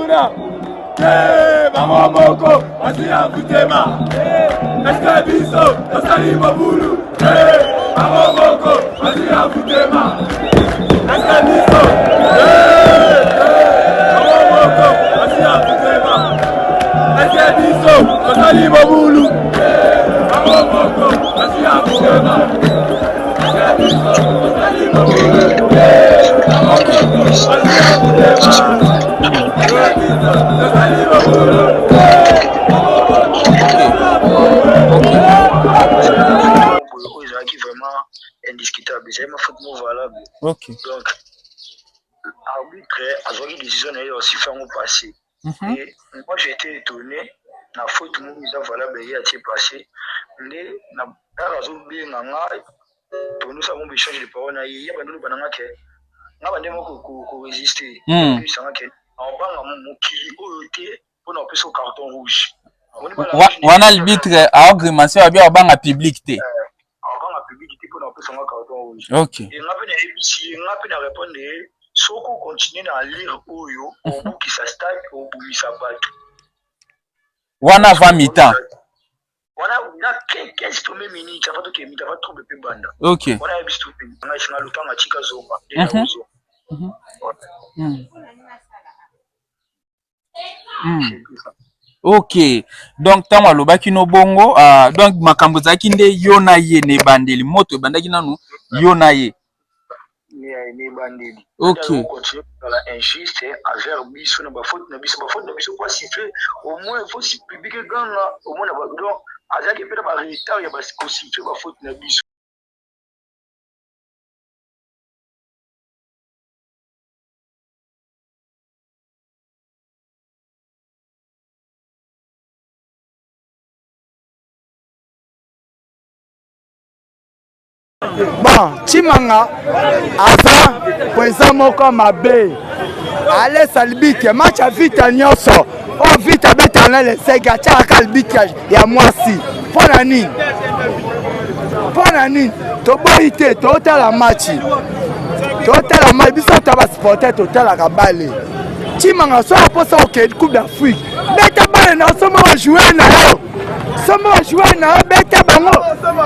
Kuluna te bango moko bazwi ya motema eske biso tosali mobulu te bango moko bazwi ya motema eske biso bango moko bazwi ya motema eske biso tosali mobulu bango moko bazwi ya motema eske biso tosali mobulu bango moko bazwi ya motema. Oyo ezalaki vraiment indiscutable, ezali ma faute moko valable. Donc arbitre azwaki décision na ye ya siffle yango passé. Et moi j'étais étonné na faute moko eza valable ye atie passé nde na kaka azobenga nga tondosala mo échange de parole na ye, ye abandi oloba na nga ke nga bande moko ko résister, oyebisa nga ke naobanga mokili oyo te mpona kopesa carton rouge. Wana arbitre aogrimense abi abanga public te. Abanga public te mpona kopesa nga carton rouge. E nga mpe nayebisi ye, nga mpe na répondre ye, soki ocontinue na lire oyo, obukisa stade, obomisa bato. Wana avant mi-temps. Wana na 15 première minute avant tokende mi-temps, avant trouble mpe banda. Wana yebisi to nga esinga lutanga tika zonga nde na ozonga. Ok, donc ntango alobaki no bongo, donc makambo ezalaki nde yo na ye na ebandeli, moto ebandaki nanu yo na ye. Na ebandeli. Continue kozala injuste envers biso na bafaute na biso, bafaute na biso po asiffle au moins faut public eganga au moins na donc azalaki mpe na baretard ya kosiffle bafaute na biso. Bon, Tshimanga aza président moko mabe, alesa arbitre match ya Vita nyonso oyo Vita abetaka na lesege, atiakaka arbitre ya mwasi. Mpo na nini? Mpo na nini? Toboyi te, totala match, totala match biso ata basupporter totalaka bale. Tshimanga soki aposa okende Coupe d'Afrique, beta bale na osomba bajoueur na yo, somba bajoueur na yo, beta bango,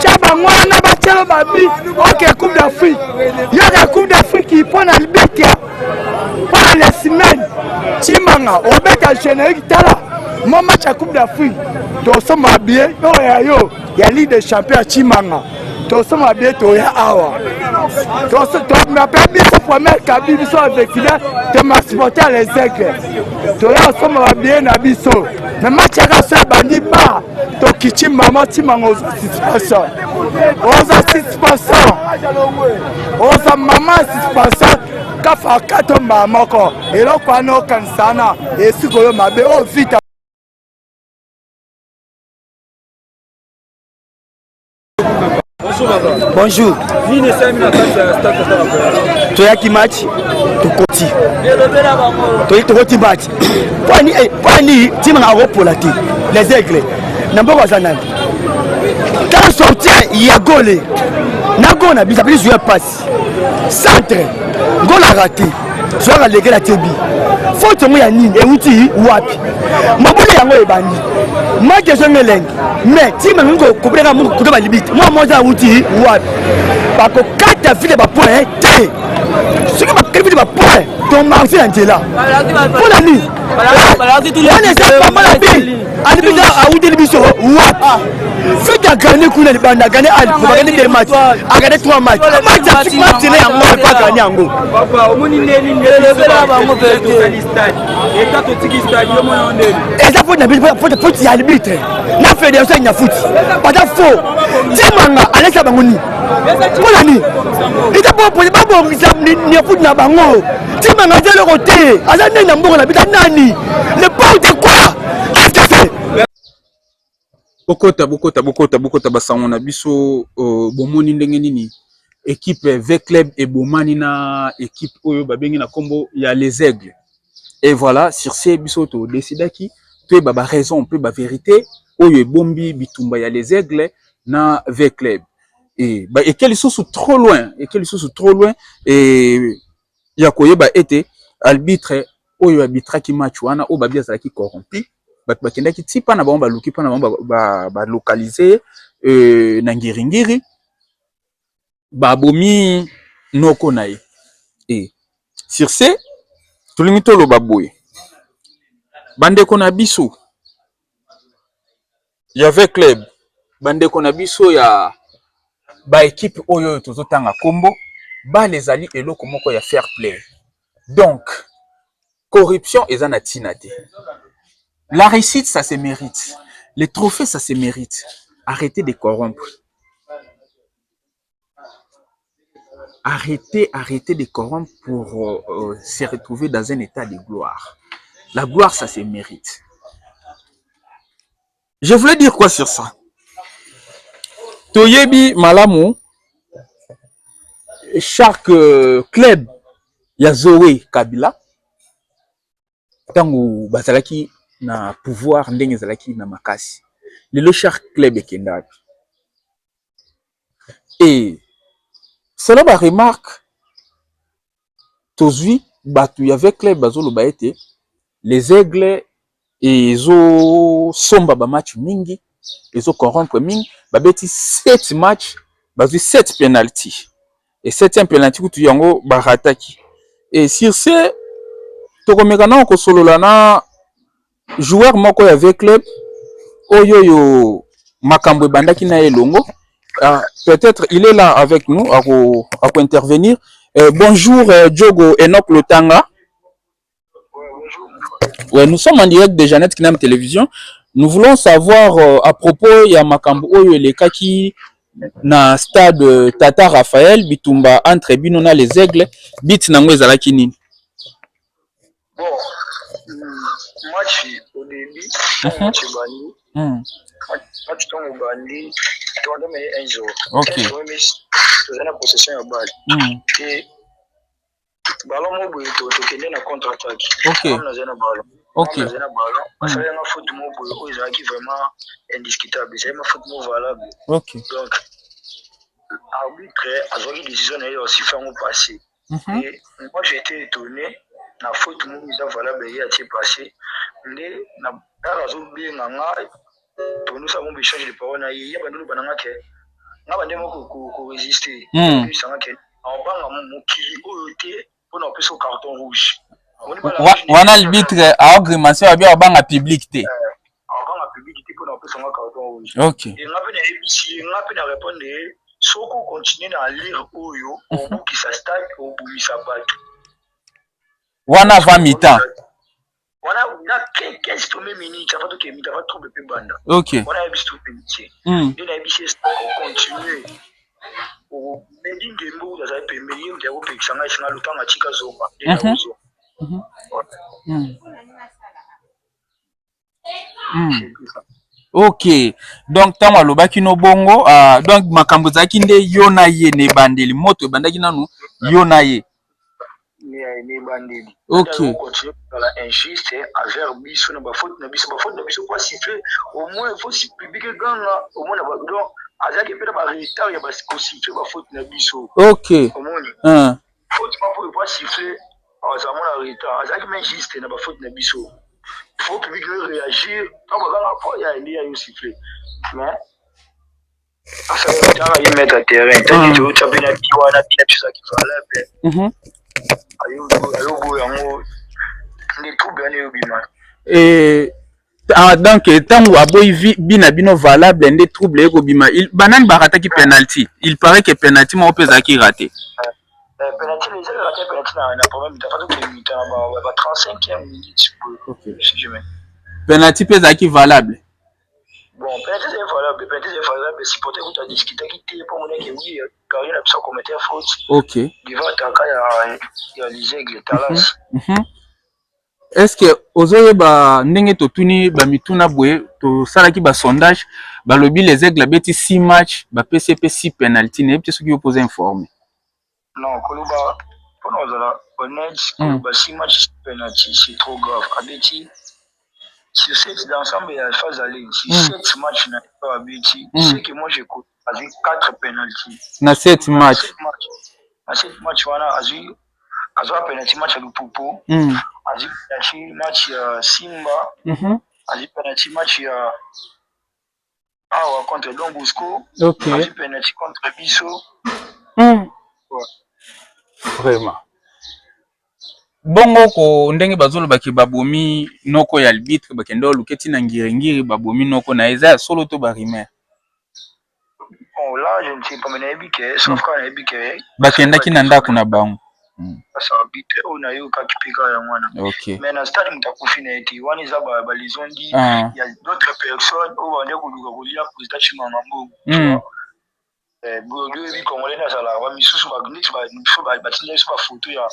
tya bango wana batielo babi oke Coupe d'Afrique. Yoka Coupe d'Afrique mpo na libetia, mpo na la semaine. Tshimanga obeta générique, tala mo match ya Coupe d'Afrique, tosomba billet oyo ya yo ya Ligue des champions ya Tshimanga, tosomba billet, toya awa mpe biso première kabi biso avecina tomasupporter les Aigles, toya kosomba babillet na biso. Mais match yaka so ebandi ba tokiti mama. Tshimanga oza suspension, oza suspension, oza mama suspension kafa kato mbala moko. Eloko wana okanisa wana esika oyo mabe oyo Vita. Bonjour. Toyaki match, tokoti, toyaki, tokoti match. Poani Tshimanga akopola te. Les Aigles na mboka aza nani? Tala sortie ya gole na go na biso, apesi joueur passe centre, gol a raté, zwaka leke na tebi. Faute yango ya nini? Euti wapi? Mabole yango ebandi, match ezongi elengi. Mais Tshimanga kopelaka kote balibite mwa moja auti wapi? Bakokata vile bapoint te. Soki bakati vile bapoint, tomarche na nzela. Mpo na nini wana eza pamba na bi alibite awuteli biso wapi? Soki agane kuna libanda, agane alpo, bagane deux match, agane trois match, match match ne yango epo agane yango. Eza faute na biso, faute ya arbitre na fédération ya foot, baza faux. Tshimanga alesa bango nini? Mpo na nini? Eza babongisa ya foot na bango. Tshimanga aza eloko te, aza nani na mboka na biso? Nani? N'importe quoi. Est-ce Bokota, bokota, bokota, bokota basango na biso. Bomoni ndenge nini équipe V Club ebomani na équipe oyo babengi na nkombo ya les Aigles. Et voilà, sur ce, biso todecidaki toyeba baraison mpe bavérité oyo ebombi bitumba ya les Aigles na V Club. E ba eke lisusu trop loin, eke lisusu trop loin e ya koyeba ete arbitre. Oyo arbitraki match wana, oyo babi azalaki corrompu, bato bakendaki ti mpa na bango, baluki mpa na bango, balocaliser na Ngiringiri, babomi noko na ye. E sur ce, tolingi toloba boye, bandeko na biso ya V Club, bandeko na biso ya baéquipe oyo tozotanga nkombo, bale ezali eloko moko ya fair play. Donc corruption eza na ntina te. La réussite, ça se mérite. Les trophées, ça se mérite. Arrêtez de corrompre. Arrêtez, arrêtez de corrompre pour se retrouver dans un état de gloire. La gloire, ça se mérite. Je voulais dire quoi sur ça? Toyebi malamu chaque club ya Zoé Kabila, ntango bazalaki na pouvoir, ndenge ezalaki na makasi. Lelo chaque club ekenda wapi? Et selon baremarque tozwi, bato ya V Club bazoloba ete les Aigles ezosomba bamatch mingi, ezocorrompre mingi. Babeti 7 match, bazwi 7 penalty, et 7e penalty kutu yango barataki. Et sur ce, tokomeka nao kosolola na joueur moko ya V Club oyo makambo ebandaki na ye elongo. Peut-être il est là avec nous, ako ako intervenir. Bonjour, Diogo Enoch Lotanga. Ouais, bonjour, mon frère. Ouais, nous sommes en direct de Jeannette Kinam Télévision. Nous voulons savoir à propos ya makambo oyo elekaki na stade Tata Raphaël, bitumba entre bino na les Aigles, but nango ezalaki nini? Bon, match au début, match ebandi, match ntango ebandi, toandomene 1-0. 1-0, toza na possession ya balle. E ballon mo boye, tokende na contre attaque. Naza na ballon. Naza na ballon, basalenga faute mo boye oyo ezalaki vraiment indiscutable, ezali ma faute mo valable. Donc arbitre azwaki décision na ye, asiffler yango passé. Et moi, j'ai été étonné na faute moko eza valable, ye atie passé. Nde na kaka azobenga nga, tondosala mo échange de parole na ye, ye bandi oloba na nga ke nga bande moko korésister, oyebisanga ke aobanga mokili oyo te mpona kopesa carton rouge. Wana arbitre aogrimace, abi abanga public te. Aobanga public te mpona kopesa nga carton rouge. Nga mpe nayebisi ye, nga mpe na répondre ye: soki ocontinue na allure oyo, obukisa stade, obumisa bato. Wana avant mi-temps? Wana na 15 to minutes avant toke mi-temps, avant trouble mpe banda. Wana yebisi to penitier. Nde nayebisi ye, ocontinue, omeli ngembo. Kutu azali pembeni, ye moto yakopekisa ngai, esinga lutanga, tika zonga, nde nakozonga. Ok, donc ntango alobaki no bongo, donc makambo ezalaki nde yo na ye na ebandeli, moto ebandaki nanu yo na ye. Na ebandeli. Continue kozala injuste envers biso na bafaute na biso, bafaute na biso po asiffler, au moins faut public eganga au moins. Donc azalaki mpe na baretard ya kosiffler bafaute na biso. Omoni, faute moko po asiffler, azala mona retard, azalaki ma injuste na bafaute na biso. Faut public réagir ntango bazanga po ya nde ya yo siffler, mais asalaka ye maître terrain tangi toyotya mpe na bi wana, bina biso ezalaki valable. Ayoboya yango, nde trouble wana eyobima. Ah, donc ntango aboyi bina bino valable, nde trouble ekobima. Banani barataki penalty? Il paraît que penalty moko mpe ezalaki raté. Penalty ezali raté, penalty na première mi-temps, fatu mi-temps na ba 35e minute, si je me Penalty mpe ezalaki valable? Bon, penalty ezali valable, penalty ezali valable. Supporter kutu adiskutaki te mpo monaki oui, gardien na biso commettre faute devant attaquant ya les Aigles, Talas. Est ce que ozoyeba ndenge totuni bamituna boye? Tosalaki basondage, balobi les Aigles abeti 6 match, bapesi mpe 6 penalty. Nayebi te soki yo mpoza informé. Non, koloba, mpona kozala honnête, koloba 6 match penalty, c'est trop grave. Abeti sur 7 d'ensemble ya phase aller, sur 7 match na yo abeti, c'est que moi je azwi 4 penalty. Na 7 match? Na 7 match wana azwi. Azwa penalty match ya Lupopo, azwi penalty match ya Simba, azwi penalty match ya awa contre Don Bosco, azwi penalty contre biso. Ouais. Vraiment. Bongo ko ndenge bazolobaki babomi noko ya arbitre, bakende oluka ntina ngiringiri, babomi noko na eza ya solo to barumeur? Bon, là je ne sais pas, mais nayebi ke, sauf kaka nayebi ke bakendaki na ndako na bango. Asa arbitre oyo nayokaki mpe kaka yango wana. Mais na stade moto akufi na ye te. Wana eza balizondi ya d'autres personnes oyo bande koluka kolia président Chimanga mbongo. Oyebi Congolais nde azalaka, bamisusu neti biso batinda biso bafoto ya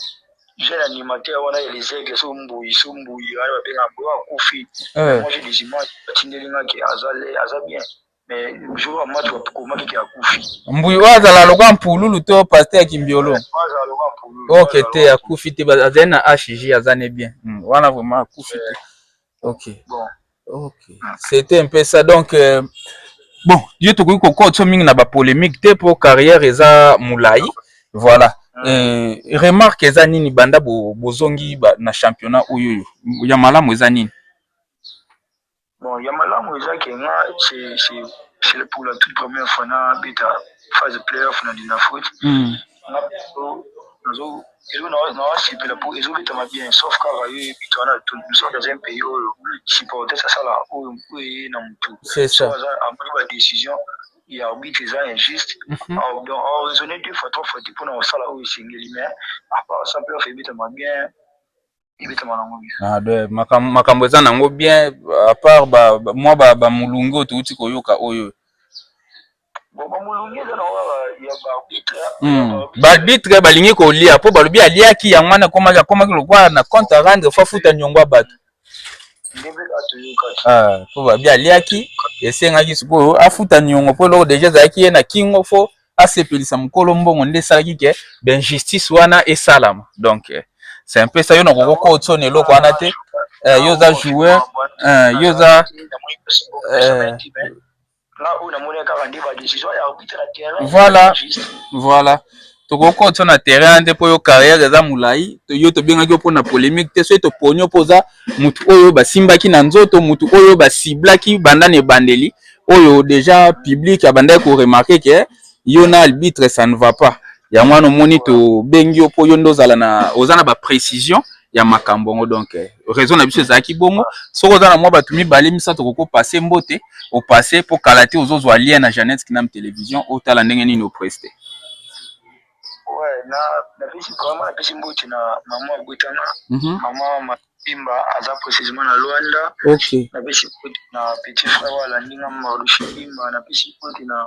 jeune animateur wana ya Les Aigles, so Mbuyi, so Mbuyi wana babengaka Mbuyi, akufi. Moi j'ai des images batindeli nga ke aza bien, mais jour ya match bakomaki ke akufi. Mbuyi oyo azala lokwa mpululu to pasteur ya Kimbiolo? Azala lokwa mpululu. Ok, te, akufi te, azali na HG, aza ne bien. Wana vraiment akufi te, ok. Bon. Ok, c'était un peu ça. Donc bon, yo tokoki kokota mingi na bapolémique te mpo carrière eza molai. Voilà. Remarque eza nini banda bozongi na championnat oyo oyo ya malamu eza nini? Bon, ya malamu eza ke nga c'est pour la toute première fois na beta phase playoff na Linafoot. Nga nazo ezo naosepela mpo ezobetama bien, sauf kaka yo yebi to wana, nous sommes dans un pays oyo supporter asala oyo oyo eye na motu. C'est ça. Aza amoni badécision ya arbitre eza injuste, donc araisonner deux fois, trois fois te mpona kosala oyo esengeli. Mais à part ça, playoff ebetama bien, ebetama nango bien. Ah, de makambo eza nango bien, à part mwa bamolungi oyo touti koyoka oyo. Bon, bamolungi eza nango kaka ya baarbitre. Baarbitre balingi kolia mpo balobi aliaki, yango wana akomaki lokola na compte à rendre, faut afuta niongo ya bato. Nde mpe kaka toyokaki. Ah, mpo babi aliaki, esengaki sikoyo afuta niongo mpo eloko déjà ezalaki ye na kingo, faut asepelisa mokolo mbongo, nde esalaki ke bainjustice wana esalama. Donc c'est un peu ça. Yo na kokoko na eloko wana te. Yo oza joueur, yo oza Nga oyo namoni kaka nde badécision ya arbitre na terrain. Voilà, tokokota na terrain te mpo yo carrière eza molai. Yo tobengaki yo mpona polémique te. Soki toponi yo mpo oza mutu oyo basimbaki na nzoto, mutu oyo basiblaki banda na ebandeli, oyo déjà public abandaki koremarquer ke yo na arbitre ça ne va pas, yango wana omoni tobengi yo mpo yo nde ozala na oza na baprécision ya makambo yango. Donc raison na biso ezalaki bongo. Soki oza na mwa bato mibale, misato, kokopase mbote, opase mpo kala te ozozwa lien na Jeannette Kinam Télévision, otala ndenge nini opreste. Ouais, na napesi vraiment, napesi mbote na mama abotanga, mama Mapimba, aza précisément na Luanda. Napesi mbote na petit frère oyo alandi nga, Marushi Bimba. Napesi mbote na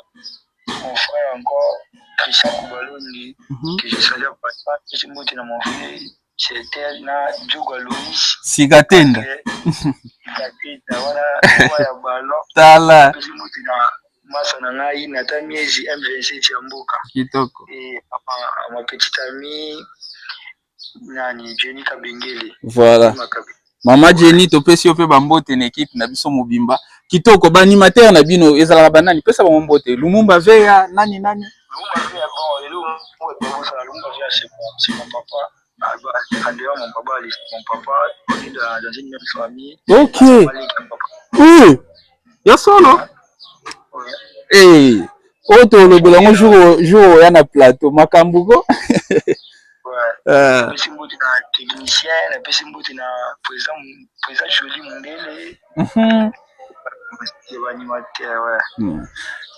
mon frère encore, Christian Kubalongi, que je salue. Napesi mbote na mon frère C'était na Djoga Louis. Sika tenda. Sika tenda wana ya ballon. Tala. Napesi mbote na masa na ngai Nata Miezi M27 ya mboka. Kitoko. Et ma petite amie nani, Jenny Kabengele. Voilà. Mama Jenny, topesi yo mpe bambote na équipe na biso mobimba. Kitoko, baanimateur na bino ezalaka banani? Pesa bango mbote. Lumumba Veya, nani nani? Lumumba Veya, bon, eloko Lumumba Veya, c'est mon papa. Andrea, mon papa, mon papa, on est dans une même famille. Ok. Oui. Ya solo. Eh, oyo tolobela yango jour oya na plateau, makambo ko. Napesi mbote na technicien, napesi mbote na président Joli Mundele ya baanimateur, ouais.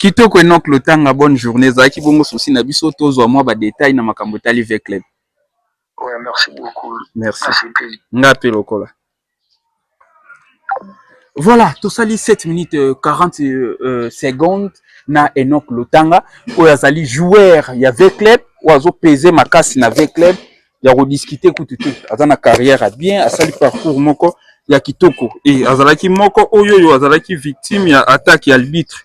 Kitoko, Enoch Lotanga, bonne journée. Ezalaki bongo souci na biso tozwa mwa badetail na makambo etali V Club. Ouais, merci beaucoup. Merci. Nga mpe lokola. Voilà, tosali 7 minutes 40 secondes na Enoch Lotanga oyo azali joueur ya V Club, oyo azopese makasi na V Club ya kodiscuter kutu te. Aza na carrière ya bien, asali parcours moko ya kitoko e azalaki moko oyo oyo azalaki victime ya attaque ya arbitre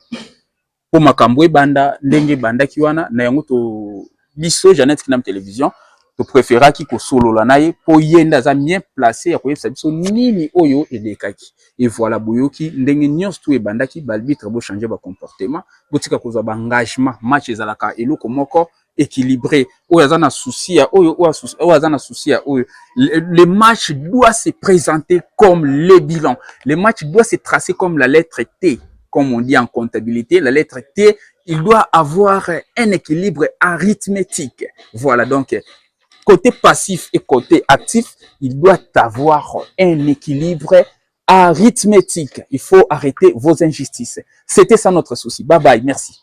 mpo makambo ebanda ndenge ebandaki wana. Na yango to biso Jeannette Kinam Télévision topréféraki kosolola na ye mpo ye nde aza bien placé ya koyebisa biso nini oyo elekaki. Et voilà, boyoki ndenge nyonso tu ebandaki. Baarbitre, bochange bacomportement, botika kozwa baengagement. Match ezalaka eloko moko. équilibré. Oyo aza na souci ya oyo, oyo aza na souci ya oyo. Le match doit se présenter comme le bilan. Le match doit se tracer comme la lettre T, comme on dit en comptabilité. La lettre T, il doit avoir un équilibre arithmétique. Voilà, donc côté passif et côté actif, il doit avoir un équilibre arithmétique. Il faut arrêter vos injustices. C'était ça notre souci. Bye bye, merci.